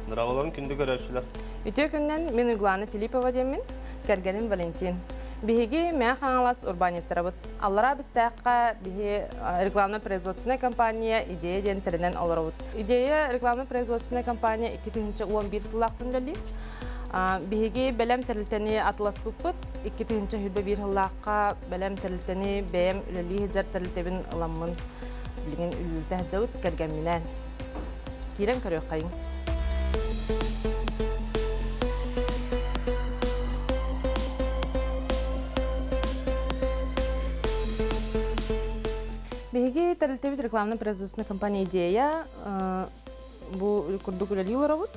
Дорооболорун күндү көрөөччүлэр. Үтүө күннэн мин Уйгулаана Филиппова диэммин, кэргэним Валентин. Биһиги Мэҥэ Хаҥалас урбаанньыттарабыт. Аллараа Бэстээххэ биһи рекламно-производственнай компания «Идея» диэн тэринэн олоробут. «Идея» рекламно-производственнай компания 2011 сыллаахтан үлэлиир. Биһиги бэлэм тэрилтэни атыласпыппыт. 2021 сыллаахха бэлэм тэрилтэни бэйэм үлэлии сылдьар тэрилтэбин ыламмын билигин үлэлэтэ сылдьабыт кэргэмминээн. Киирэн көрүөххэйиҥ. Биһиги тэрилтэбит рекламно-производственная компания «Идея» бу курдук үлэлии олоробут.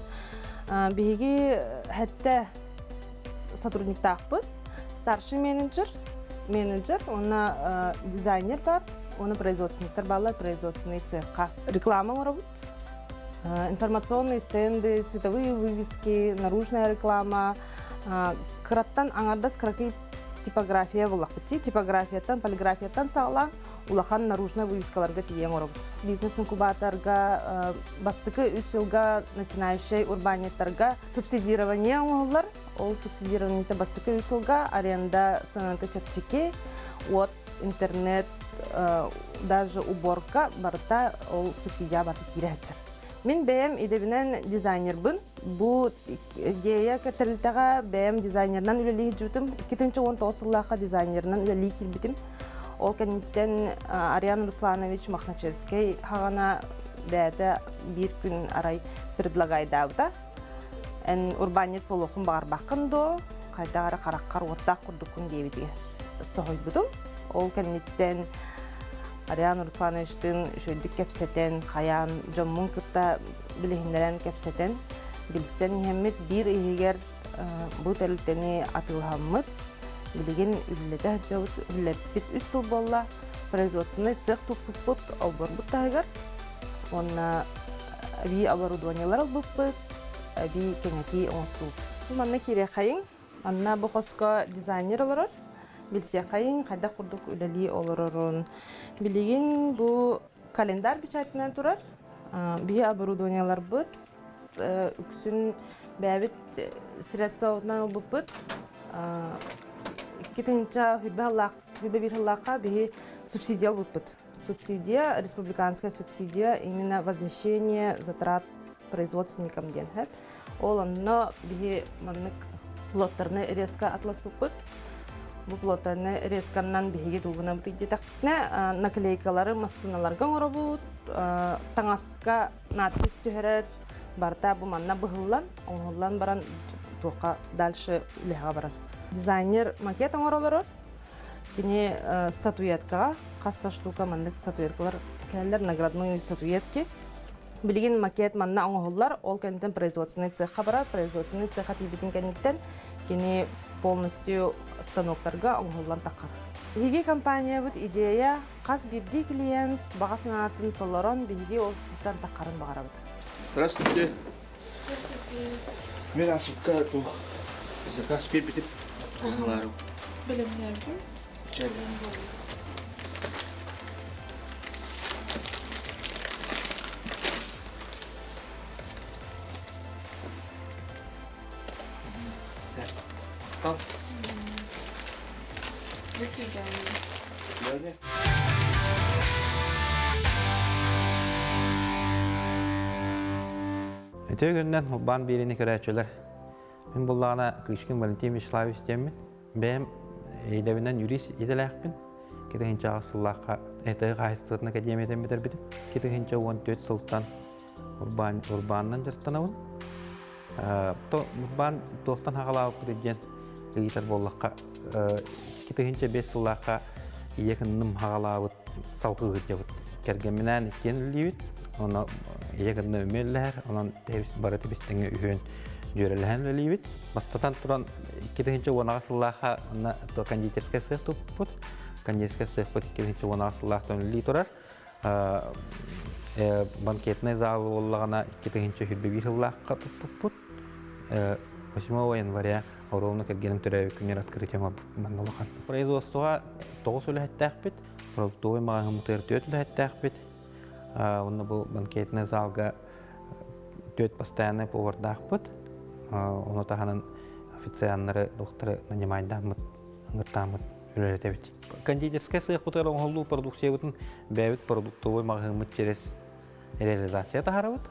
Биһиги хэттэ сотрудниктаахпыт. Старший менеджер, менеджер, уонна дизайнер бар, уонна производственниктар бааллар производственный цехха. Реклама оҥоробут. Информационные стенды, световые вывески, наружная реклама. Кыраттан аҥардас кыракый типография буллахпыт. Типографияттан, полиграфияттан саҕалаан улахан наружная вывескаларга тиийэн оҥоробут. Бизнес-инкубаторга бастакы үс сылга начинающай урбаанньыттарга субсидирование оҥоһуллар. Ол субсидированиета бастакы үс сылга аренда сыаната чэпчэки, уот, интернет, даже уборка барыта ол субсидия барыта киирэ сылдьар. Мин бэйэм идэбинэн дизайнербын. Бу идея тэрилтэҕэ бэйэм дизайнерынан үлэлии сылдьыбытым. 2019 сыллаахха дизайнерынан үлэлии киирбитим. Ол кэнниттэн Ариан Русланович Мохначевскай хаҕана бэйэтэ биир күн арай предлагайдаабыта. Эн урбаанньыт буолуоххун баҕарбаккын дуо? Хайдах эрэ хараххар уоттаах курдуккун диэбитигэр соһуйбутум. Ол кэнниттэн Ариан Руслановичтыын үчүгэйдик кэпсэтэн, хайаан дьоммун кытта билиһиннэрэн кэпсэтэн, билсэн иһэммит биир иһигэр бу тэрилтэни атыылаһаммыт, билигин үлэлэтэ сылдьабыт, үлэлэппит үс сыл буолла. Производственнай цех туппуппут олбуорбут таһыгар уонна эбии оборудованиелар ылбыппыт, эбии кэҥэтии оҥостубут. Манна киириэххэйиҥ. Манна бу хоско дизайнер олорор. Билсиэххэйиҥ, хайдах курдук үлэлии олорорун. Билигин бу календарь печатынан турар. Биһи оборудованиеларбыт үксүн бэйэбит средствобытынан ылбыппыт. 2 тыһыынча сүүрбэ биир сыллаахха биһи субсидия ылбыппыт. Субсидия, республиканская субсидия, именно возмещение затрат производственникам диэн сөп. Ол онно биһи маннык плоттерны резко атласпыппыт. Бу плоттерны резканнан биһиги тугунабыт диэтэхпитинэ, наклейкалары массыыналарга оҥоробут, таҥаска надпись түһэрэр, барыта бу манна быһыллан, оҥоһуллан баран туохха дальше үлэҕэ барар. Дизайнер макет оҥоролорор. Кини статуэткаҕа хас да штука маннык статуэткалар кэлэллэр, наградные статуэтки. Билигин макет манна оҥоһуллар, ол кэнниттэн производственный цехха барар. Производственный цехха тиийбитин кэнниттэн кини полностью станоктарга оҥоһуллан таххар. Биһиги компаниябыт идея хас биирдии клиент баҕа санаатын толорон биһиги офистан таххарын баҕарабыт. Здравствуйте. Мен асыкка туох заказ биэрбитим. Оҥолаарым. Бэлэмнээбитим. Махтал. До свидания. Үтүө күнүнэн Урбаан биэриини көрөөччүлэр. Мин буллаҕына Кычкин Валентин Вячеславович диэммин. Бэйэм идэбинэн юрист идэлээхпин. 2008 сыллаахха ЭТ хаһаайыстыбатын академиятын бүтэрбитим. 2014 сылтан урбаан, урбаанынан дьарыктанабын. Урбаан туохтан хаҕалаабыппыт диэн ыйытар буоллахха, 2005 сыллаахха ийэ кынным хаҕалаабыт салгыы сылдьабыт. Кэргэмминээн иккиэн үлэлиибит. Онно ийэ кынна өмү үлэлэһэр, онон бары тэбис-тэҥҥэ үһүөн дьүөрэлэһэн үлэлиибит. Бастатан туран 2010 сыллаахха онно кондитерскай сыах туппут. Кондитерскай сыахпыт 2010 сыллаахтан үлэлии турар. Банкетный зал буоллаҕына 2021 сыллаахха туппуппут. 8 января оруобуна кэргэним төрөөбүт күнүгэр открытие манна улахан. Производствоҕа тоҕус үлэһиттээхпит, продуктовый маҕаһыыммытыгар түөрт үлэһиттээхпит. Онно бу банкетный залга Түөрт постояннай повардаахпыт. Ону таһынан официаннары, докторы нанимайдааммыт, ыҥыртааммыт үлэлэтэбит. Кондитерскай сыахпытыгар оҥоһуллуу продукциябытын бэйэбит продуктовой маҕаһыыммыт через реализация таһаарабыт.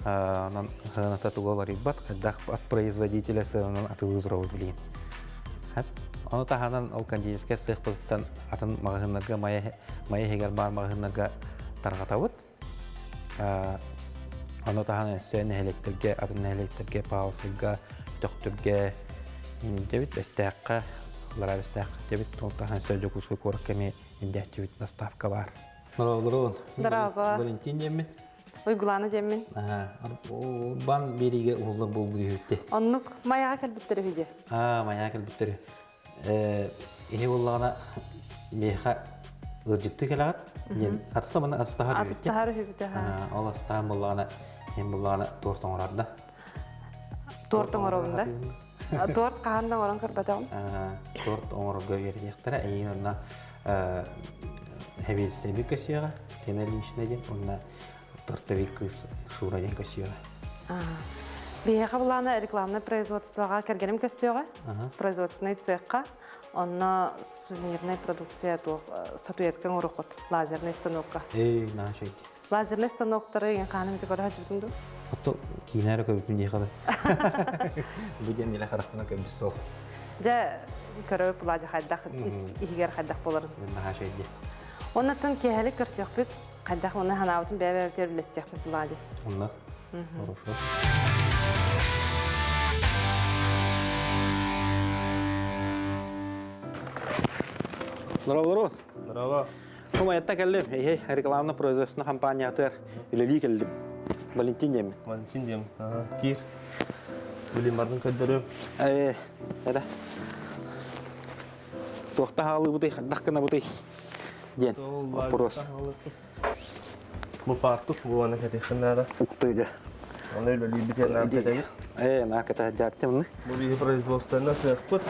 Онон сыаната туга уларыйбат, хайдах от производителя сыананан атыылыы турабыт билигин. Ону таһынан ол кондитерскай сыахпытыттан атын маҕаһыыннарга Майа иһигэр баар маҕаһыыннарга тарҕатабыт. Ону таһынан өссө нэһилиэктэргэ, атын нэһилиэктэргэ, Паалсыга, Төхтүргэ иннибит, Бэстээххэ, Аллараа Бэстээххэ диэбит, ол таһынан өссө Дьокуускай куоракка эмиэ индээччибит доставка баар. Здорово. Здорово. Валентин диэммин. Уйгулаана диэммин. Бан биэриигэ уһуллар буолбут үһүтте. Оннук Майаҕа кэлбиттэр үһү дии. Аа, Майаҕа кэлбиттэр Иһи буоллаҕына миэхэ ыалдьыттыы кэлэҕит диэн атыста маны атыстаһар үһүбүт. Атыстаһар үһүбүт Ол астаан буоллаҕына иһин буоллаҕына торт оҥорор да. Торт оҥоробун да. Торт хаһан да оҥорон көрбөтөҕүм. Торт оҥорорго үөрэтиэхтэрэ. Эйигин онно хэбиэссэби көсүөҕэ, Лена Ильинична диэн уонна тортовик кыыс Шура диэн көсүөҕэ. Биһиэхэ былаана рекламнай производствоҕа кэргэним көстүөҕэ, производственнай цехха, онно сувенирнай продукция туох статуэтка оҥоруоххут лазернай станокка. Эй, наша эти. Лазернай станоктары эн хаһан эмит көрө сылдьыбытыҥ дуу? Ото киинэ эрэ көрбүтүм дии халы. Бу диэн илэ харахпынан көрбүт суох. Дьэ, көрө пладя хайдах ис иһигэр хайдах буоларын. Наша эти. Оннуттан киэһэлик көрсүөхпүт. Хайдах уонна санаабытын бэйэ-бэйэбитигэр үллэстиэхпит буоллаҕа дии. Онно. Хорошо. Здорово, Здорово. Хомайатта кэллим. Эһи рекламно производственная компаниятыгар үлэлии кэллим. Валентин диэммин. Валентин диэм. Киир. Билим бардын көрдөрүм. Э, эрэ. Туохта хаалыыбытый, хайдах гынабытый диэн вопрос. Бу фартук бу аны кэтиххин наада. Уктуйда. Оны үлэлиибит наада кэтэбит. Э, наа кэтэһэ Бу биһи производственный сыахпыт.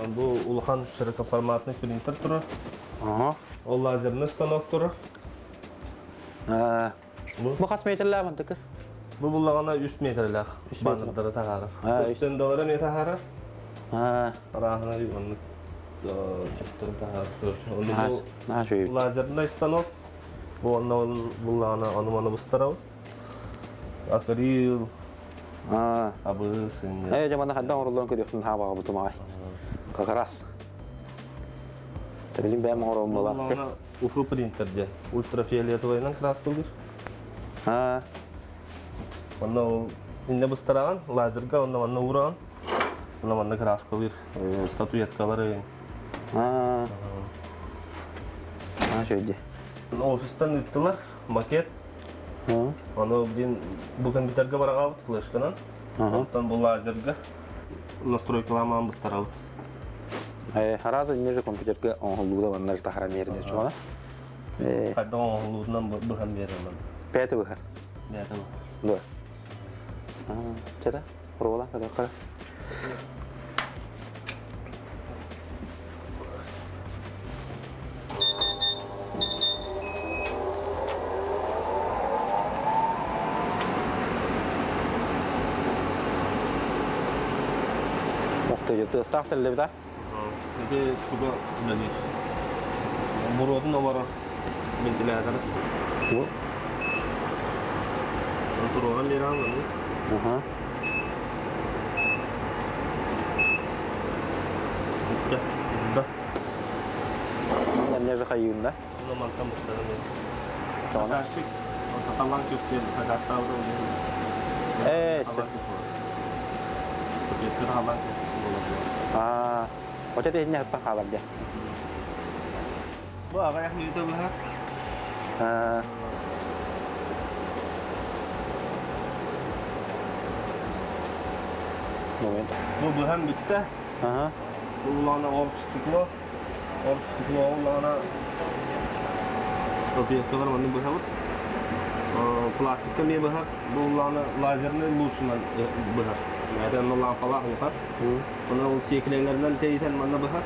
Бу улахан широкоформатный принтер турар. Ол лазерный станок турар. Бу хас метрлээх мантыкы? Бу буллаҕына 3 метрлээх баннердары таһаарар. Стендалары эмиэ таһаарар. Арааһына оннук чөптөрү таһаарар. Ону бу лазерный станок. Бу онно буллаҕына ону-маны быстарабыт. Акрил, абы, сынньа. Ээ, дьэ манна ханна оҥороллорун көрүөхтүн хаабаҕабытым аҕай. Как раз. Билин бэйэм оҥоруом буолаах. Уфу принтер диэн ультрафиолетовайынан краскалыыр. Онно ол иннэ быстараҕын, лазерга онно манна уураҕын. Онно манна краскалыыр статуэткалары. Аа. Шөйдө. Офистан ыыттылар макет. Ону блин бу компьютерга бараҕабыт флешканан. Онтон бу лазерга настройкаламаан быстарабыт. Араас иннеже компьютерга оҥоһуллуута манна таһаран биэрдэ чугана. Хайдах оҥоһуллуутунан быһан биэрэр Бэйэтэ быһар. Бэйэтэ быһар. Да. Чара, рола, кара. Охто тыастаах тэрилэбит а? Ити туга үлэлиир. Буруотун олорор вентилятор. Туруоран биэрэн Аха. Да. Да. Нерже хайыында. Онно мантан быстаран Заказчик, талан көптен заказтаабыта Ээ, Аа, вот это не хастан хаалар дьэ. Бу аҕыйах мүнүүтэ быһар. Аа. Момент. Бу быһан бүттэ. Ага. Бу улаана оргстекло. Оргстекло улаана статуэткалар манны быһабыт. Пластикка эмиэ быһар. Бу улаана лазерный лучунан быһар. Это онно лампалаах улахан. Оны ол сиэкилэлэринэн тэйитэн манна быһар.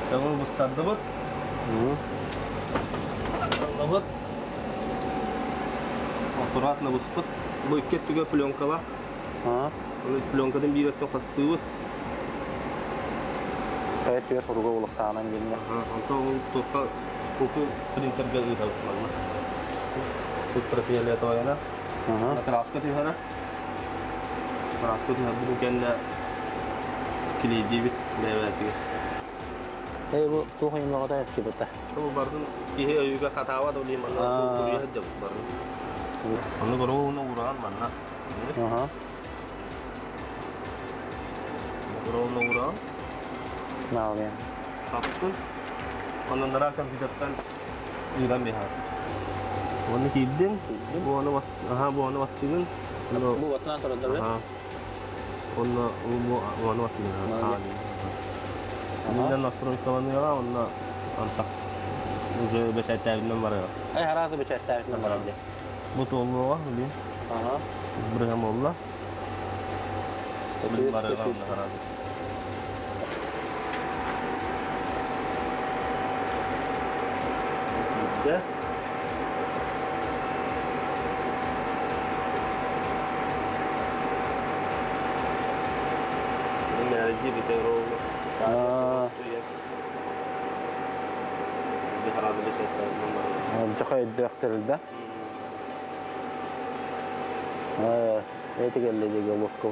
Өҥү быстардыбыт. Ыллыбыт. Аккуратно буспут. Бу икки өттүгэр пленкалаах. Оны пленкатын биир өттүн хастыыбыт. Түөр хоруга улахтаанан диэннэ. Онтон ол туохха куку принтерге ыытабыт манна. Ультрафиолетовайына. Краска түһэрэ. Краска түһэрбитин кэннэ килийдиибит бэйэбээтигэр. Э бу туох оймоҕото кибата. Бу бардын киһи өйүгэр хатаабат олии манна туруйа сылдьабыт барын. Ону горуuna ураан манна. Горуuna ураан. Наалыйан. Хаппын. Онон нара компьютертан ыыран биһар. Оны киирдин. Бу оны аха бу оны баттыгын. Бу батынан турар да. Онно бу оны баттыгын. Иннен настройкаланыаҕа онно антах уже бэчээттээбитинэн барыаҕа. Ай араасы бэчээттээбитинэн барар дии. Бу туоллуоҕа билин. Аха. Бырыһам буолла. Барыаҕа онно араасы. Бүттэ. Мээрдии бүтэр оҕо. Дьоха өйдөөхтөрүл да. Эти келли деге локко.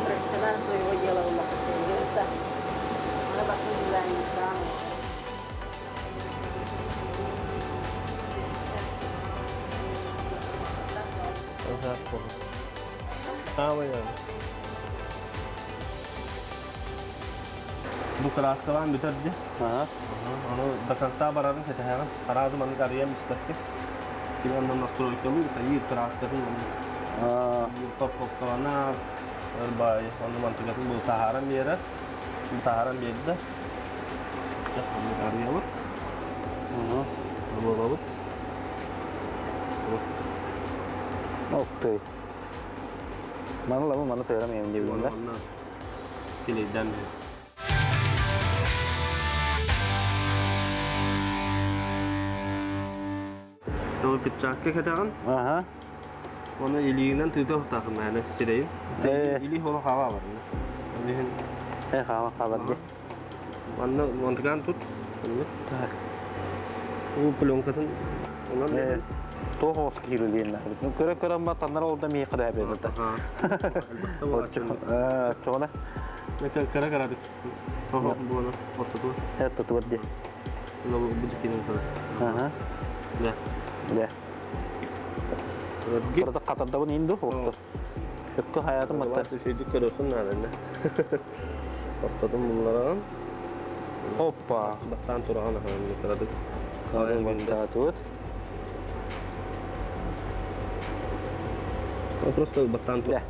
Профессионал своего дела улахатыгыта. Она батын дизайнер. Бу кырааскалаан бүтэр дии. Ону до конца барарын кэтэһэҕин. Араазы маннык арыйан испэккэ. Кини онно настройкалыыр, хайыыр кырааскатын парковкаланар, баай, онно мантыкатын бу таһааран биэрэр. Бу таһааран биэрдэ. Дьэ, оннук арыйабыт. Буолабыт. Окей. Маны лабы маны сыйрам ем диэбин да. Килейден биһи. Ол перчатка кэтэҕин. Аха. Оны илиинэн тыыта охтаахын мээнэ сирэйин. Илии хола хаала бар. Ол иһин Э хаала хаалар ди. Манна мантыкаан тут. Так. Бу пленкатын онон Туох оҕус киирилиэн Көрө көрөн ба таннар олда мии кыда бебета. Оччоҕуна Кыра кырадык. Буону ортотугар. Ортотугар ди. Бу дьикинен турар. Аха. Да. Да. Кырата катардабын инду орто. Хөккө хаятым матта. Үчүйдүк көрөсүн наадана. Ортотун булларан. Оппа. Баттаан тураҕын ахан кырадык. Кадын баттаатыбыт. Просто баттаан тур. Да.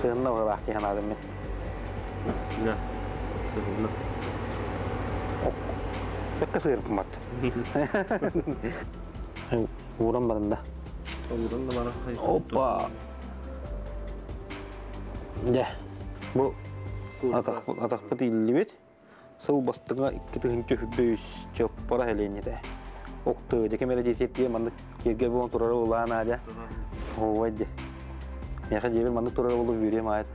Сыһынна быһылаах киһи анаадым мин. Да. Сыһынна. Бэккэ сыырпымат. Ууран барында. Ууран да баран. Опа. Дьэ, бу атахпыт ииллибит. Сыл бастыҥа 2023 чоппора хэлиэнньэтэ. Окты, дьэ ким эрэ диэтиэр маннык киэргэл буолан турара улаан аадьа. Оһуобай дьэ. Миэхэ дьиэбэр маннык турара буолуо үөрүөм аайы.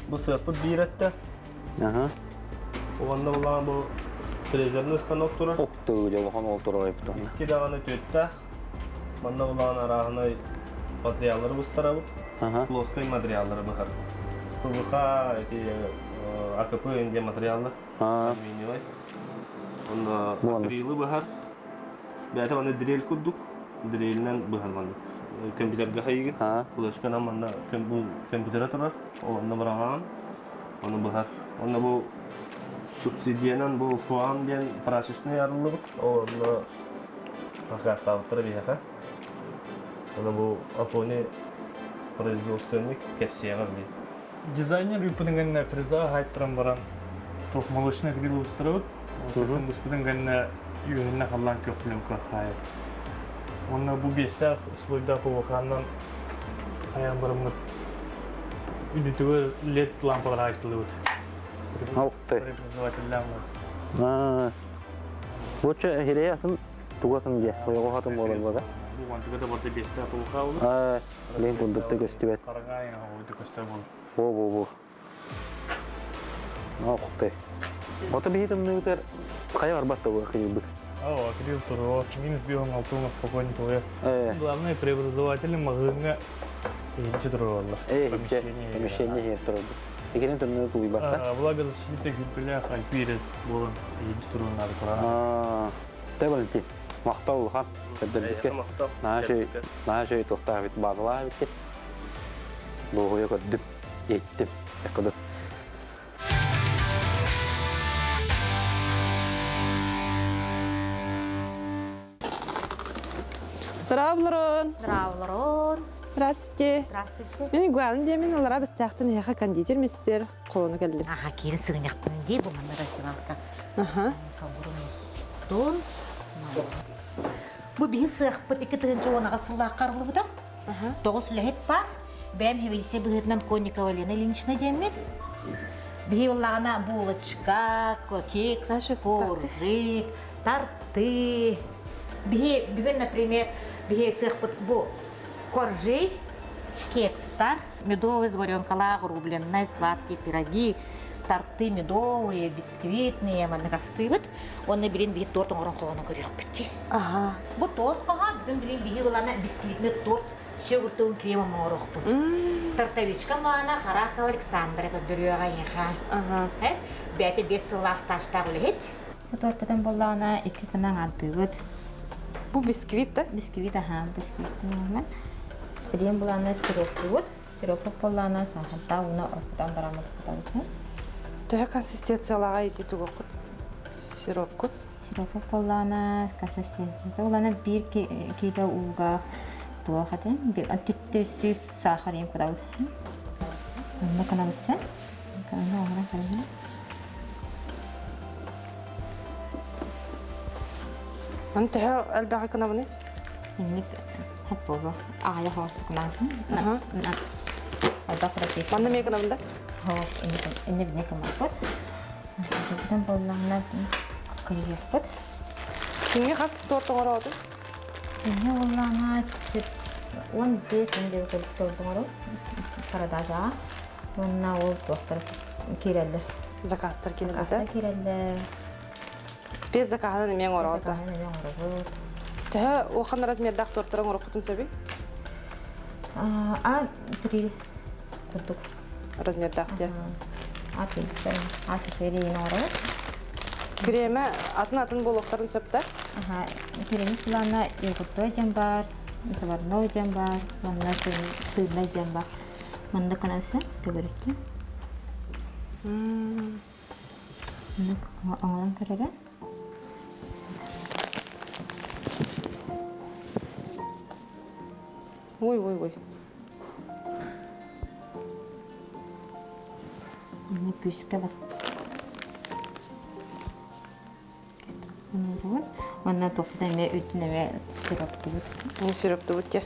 Бу сыаппыт биир өттө. Аха. Уонна улаан бу фрезерный станок турар. Окты, дьэ улахан ол турар эбит онно. Икки даҕаны түөттээх. Манна улаан арааһынай материаллары быстарабыт. Плоскай материаллары быһар. ПВХ, эти АКП диэн материаллар. Алюминиевай. Онно акрилы быһар. Бэйэтэ манна дрель курдук. Дрелинэн быһар маннык. Компьютерга хайыгын. Флешканан манна бу компьютера турар. Ол онно быраҕаҕын. Ону быһар. Онно бу субсидиянан бу ФУАМ диэн прачечный арыллыбыт. Ол онно Акаастаабыттара биһиэхэ. Аны бу Афони производственник кэпсиэҕэ билигин. Дизайнер ыыппытын кэннэ фреза хаайтаран баран Туох молочный акрил устарабыт. Отын быспытын кэннэ үөһүннэ халлаан күөх пленка хаайар. Уонна бу биэстээх слойдаах ПВХ-нан хайаан бараммыт үдүтүгэр лед лампалар айтылыбыт. Преобразователлээх бар. Боча хирэйэ атын тугу атын дьэ, ойоҕо атын буолар буола. Бу мантыга да барда биэстээх ПВХ olur. Лен курдук да көстүбэт. Хараҥа айаҥа көстөр буолар. Бу-бу-бу. Охты. Ото биһи тымныыбытыгар хайа барбат да була кыйылбыт. Оо, акрил туруо. Минус 5 6 спокойно туруо. Главное, преобразователи маҕыыҥҥа иһинчи туруораллар. Помещение помещение иһин турорбут. Икинин тымныы тулуйбатта. Влагозащита күлпүлээх альпире буолан иһинчи туруорнаары турар. Тэ Валентин, махтал улахан. Көрдөрбүккэ. Наһаа үчүгэй туохтаах эбит, базалаах эбиккит. Дуоһуйа көрдүм. Иһиттим. Эккодо. Здравлорон! Здравлорон! Здравствуйте! Здравствуйте! Мин Глан диэмин алара бэстээхтэн эһиэхэ кондитер мистер холону кэллим. Аха, киирин сыгынньахтын дии бу манна раздевалка. Аха. Собурун устун. Бу биһи сыахпыт 2010 сыллаахха арыллыбыта. Тоҕус үлэһит баар. Бэйэм хевилсе быһыытынан Конникова Лена Ильинична диэммин. Биһи буоллаҕына булочка, кекс, коржик, тарты. Биһи бүгүн, например, биһи сыахпыт бу коржи, кекстар, медовый варенкалаах, рубленные, сладкие пироги, тарты медовые, бисквитные, маннык астыыбыт. Онно билин биһи торт оҥорон холонон көрүөхпүт дии. Аха. Бу торт хаһан бүгүн билин биһи ылана бисквитный торт с йогуртовым кремом оҥоруохпут. Тортовичка маана Харакова Александра көрдөрүөҕэ эйиэхэ. Аха. Бэйэтэ 5 сыллаах стажтаах үлэһит. Бу торпутун буоллаҕына икки гына аҥаардыыбыт. Бу бисквит да? Бисквит аһаа, бисквит Билигин булаана сироптуубут. Сироппут буоллаҕына саахардаах ууну оргутан бараммыт кутабыт. Төһө консистенциялааҕа ити тугуккут? Сиропкут? Сироппут буоллаҕына консистенцията булана биир киилэ ууга туох этин түттү сүүс саахар иин кутабыт. Онно каналысса. Каналы оҥорон көрөбүн. Маны төһө элбэҕи гынабыный? Инник хоппугу аҕайа хоостукунаатын. Манна эмиэ гынабын да? Хоох, инне бинне кымаппыт. Бүтэн буоллаҕына кыйыахпыт. Күҥҥэ хас торт оҥороотуй? Инне буоллаҕына сүп 15 инде торт оҥору продажаҕа. Уонна ол туохтар киирэллэр. Заказтар киирэллэр. Заказтар киирэллэр. Спецзакаһынан эмиэ оҥороҕут да? Спецзакаһынан эмиэ оҥоробут. Төһө улахан размердаах тортары оҥороххутун сөбүй? А3 курдук. Размердаах диye. А3, А4 иин оҥоробут. Кремэ атын-атын буолуохтарын сөп да? Аха, кремик плана йогуртовай диэн баар, заварной диэн баар, манна сырный диэн баар. Манна канасы төгүрүччү. Оҥорон көрөрө. Ой, ой, ой. Манна күүскэ бат. Манна туохпут эмиэ үрдүн эмиэ сироптубут. Сироптубут дьэ.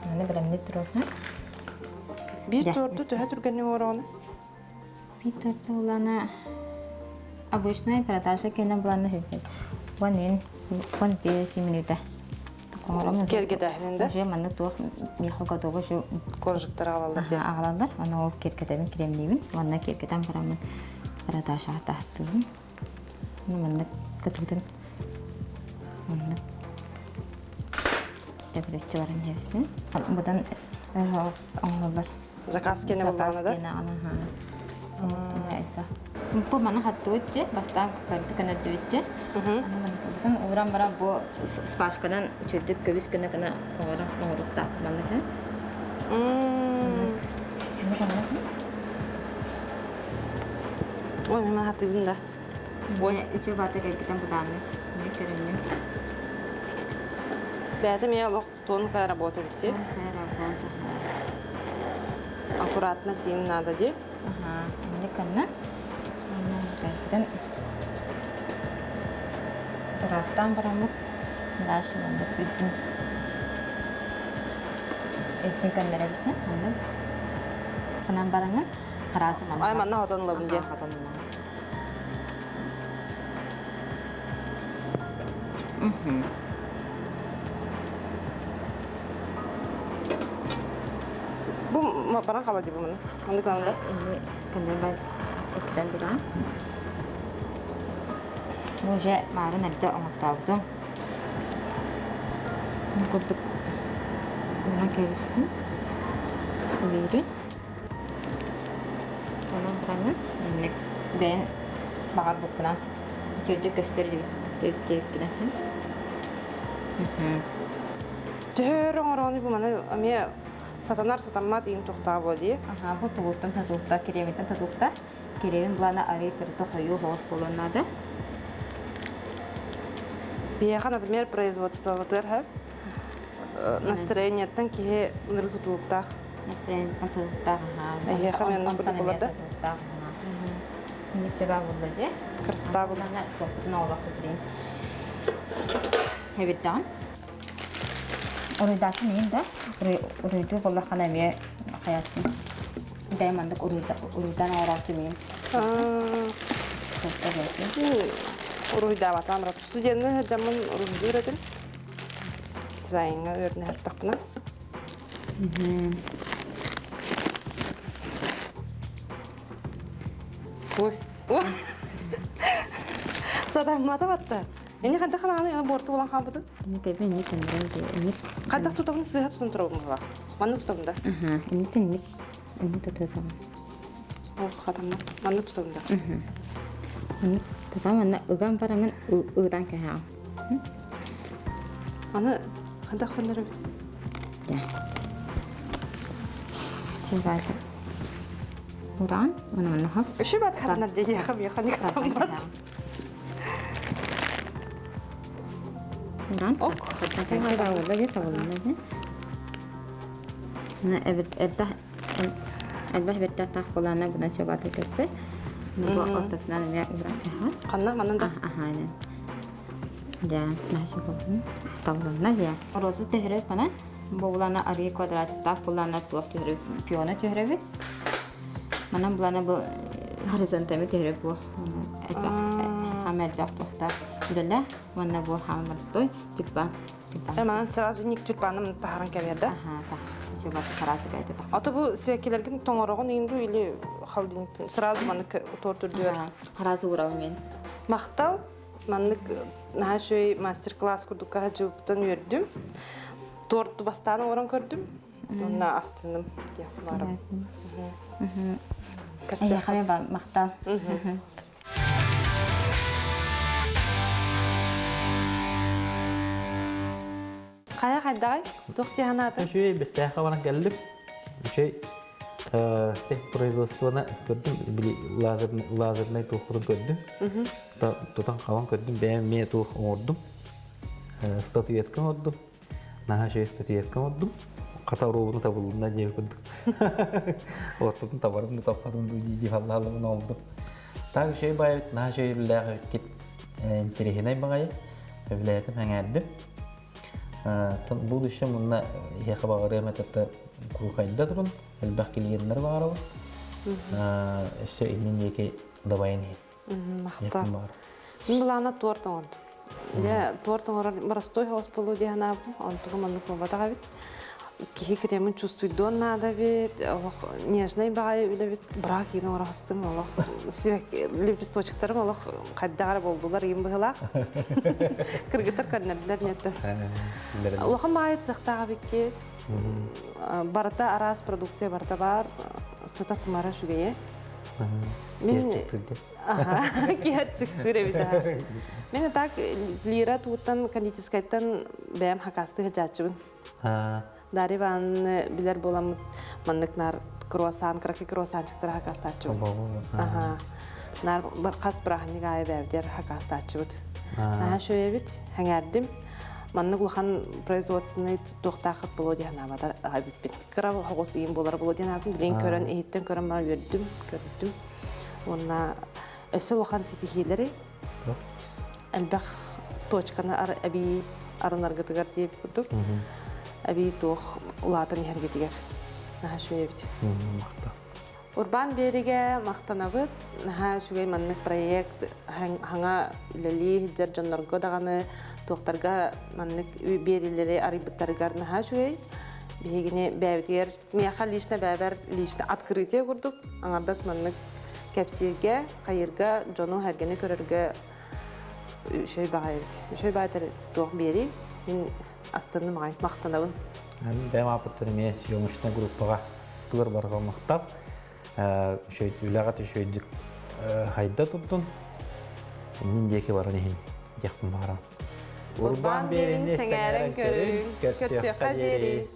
Маны бэлэмни туруорна. Биир туорду төһө түргэнник оҥороҕуна? Биир туорду булана обычная продажа кэнэ булана хүбүт. Уон 15 минута. Кергетээһинин да? Уже маннык туох миэхэ готово уже коржиктар аҕалаллар диэн. Аҕалаллар. Аны ол киркэтэбин кремниибин. Уонна киркэтэн бараммын продажаҕа таһаттыыбын. Аны маннык кытыытын маннык төбүрүччү баран иһэбисин. Будан оҥоһуллар. Заказ киэнэ буоллаҕына да? Бу маны хаттыбыт дьэ, бастаан кырды көнөдүбүт дьэ. Аны ууран баран бу спашканан үчүгдүк көбүс гына гына оҥорон оҥоруохтаах маннык. Ой, мен хатыбын да. Ой, үчү баата кэлгитэн бытаанны. Мен көрүннүм. Бэйэтэ эмиэ олох Тонкая работа ведь. Тонкая работа. Аккуратно син надо ди. Ага, инде канна. Бәйтен Растан барамыт. Дальше мында үттүн. Үттүн каннарабысың. Мында. Канан бараңа. Харасы манна. Ай манна хотон лабын ди. Хотон лабын. Бу баран кала ди бу муну. Мында кыланда. Кэннер бар эккитен туран. Бу уже маарын эрдэ оҥортообутум. Курдук ууран кэбиссин. Үлүүрүн. Онон бараҥҥын инник бэйэн баҕарбыккынан үчүгэйдик көстөр диэбиккинэн. Төһөр оҥорону бу маны эмиэ сатанар сатаммат иин тухтаа дии. Аха, бу тугуттан татуукта, кириэмиттэн татуукта. Кириэмин булана арыы кырыта хойуу хоҕус буолуон наада. Биһиэхэ, например, производствобытыгар хэп настроениеттан киһи ынырык тутулуктаах. Настроениеттан тутулуктаах, аха. Эһиэхэ мен Онтон курдук эмиэ болар да? тутулуктаах, аха. Инник сөбө булла дии. Красота был. Туохпутун оҕолохпут билин. Хэбиттэҕин. Уруйдааччы иин да, уруйдуу буоллаххына эмиэ хайааттын. Бэйэм маннык уруйдаан оҥорооччу миин. Уруйдаабатаан рап. Студенны сылдьаммын уруйдуур этим. Дизайнга үөрэнэ сырыттахпына. Ой. Сатаммата батта. Эни ханта ханааны буорту булан хаалбытын? Ини тэби ини кэннэрэн ини. Хайдах тутабын сыыһа тутан турабын була. Маннык тутабын да. Аха, ини тэнник ини тутатабын. Ох, хатамна. Маннык тутабын да. Маннык тутам манна ыган бараҥын ыытан кэһэҕин. Аны хайдах көннөрөбүт? Чебаата. Уран, уна манна хоп. Үшү бат хатанар диэхэ миэхэ никатаммат. Уран. Ок. На эбит эрдэ элбэх бэртэ таах булаана гына сөбата көстөр. Бу ортотунан эмиэ уран кэһэ. Ханна манан да? Аха, Да, наша болун. Тавланна я. Роза төһөрөт мана. Бу булана арыы квадраттаах булана туох төһөрөт пиона төһөрөбүт. Манан булана бу горизонтами төһөрөт бу. Хама элбэх туохтаах үлэлэ. Уонна бу хама морской тюльпан. Манан сразу ник тюльпаным таһаран кэбиэр да? Аха, так. Еще бар сразу кайта. Ата бу свекилергин тоҥороҕун иин или холодильниктен сразу маннык тортурдуер. Сразу урабын мен. Махтал маннык наһаа үчүгэй мастер-класс курдукка сылдьыбыттан үөрдүм. Торт бастаан оҥорон көрдүм. Онно астынным диэх баарым. Эйиэхэ махтал. Хайа хайдаҕай? Туох дии Үчүгэй бэстээххэ баран кэллим. Үчүгэй производствоны көрдүм, били лазерный туохпутун көрдүм. Тутан хабан көрдүм, бэйэм эмиэ туох оҥордум. Статуэтка оҥордум. Наһаа үчүгэй статуэтка оҥордум. Хата уруубун табылынна диэбит курдук. Ортотун табарым да таппатым дуу дии халлаалабын оҥордум. Так үчүгэй баайбыт, наһаа үчүгэй үлэлээх эбиккит. Интэриэһинэй баҕайы. Сөбүлээтим, сэҥээрдим. Будущем мунна иһиэхэ баҕарыам этэ курухайда турун, элбэх клиеннэр баҕарабын. Өссө иннин диэки дабайан иһин. Махтал. Мин былаана торт оҥордум. Дьэ, торт оҥорор простой соҕус буолуо дии санаабытым. Онтугум оннук буолбатах эбит. Киһи кремин чувствуйдуон наада эбит, олох нежнай баҕайы үлэбит, брак иин оҥоро сыстым, олох лепесточектарым олох хайдах эрэ буолдулар иин быһыылаах. Кыргыттар көрнөрдүлэр ньиэттэн. Улахан баҕайы цехтаах эбикки. Барыта араас продукция барыта баар, сыта сымара үчүгэйэ. Мин киһи эбит Мин так лира тууттан кондитерскайтан бэйэм хакастыы сылдьааччыбын. Дарья Ивановна билэр буоламмыт маннык нар круассан, кыракый круассанчиктары хакастааччыбыт. Аха. Нар хас бырааһынньык аайы бэйэбитигэр хакастааччыбыт. Наһаа үчүгэй эбит, сэҥээрдим. Маннык улахан производственный туохтаахыт буолуо дии санаабатар эбиппин. Кыра соҕус иин буолара буолуо диэн аатын билигин көрөн, иһиттэн көрөн баран үөрдүм, көрдүм. Уонна өссө улахан ситиһиилэри элбэх точканы эбии арынаргытыгар диэбит курдук эбии туох улаатан иһэргитигэр наһаа үчүгэй эбит. Урбаан биэригэ махтанабыт. Наһаа үчүгэй маннык проект хаҥа үлэлии сылдьар дьоннорго даҕаны туохтарга маннык биэриилэри арыйбыттарыгар наһаа үчүгэй. Биһигини бэйэбитигэр миэхэ лично бэйэбэр лично открытие курдук аҥардас маннык кэпсииргэ, хайыырга, дьону сэргэни көрөргө үчүгэй баҕайы эбит. Үчүгэй баҕайы туох биэрий? Мин астынным аҕай, махтанабын. Бэйэм ааппыттан эмиэ съемочнай группаҕа тугар барҕа махтал. Үлэҕэ үчүгэйдик хайда турдун. Иннин диэки баран иһин диэхпин баҕарабын. Урбаан биэрини сэҥээрэн көрүҥ, көрсүөххэ диэри.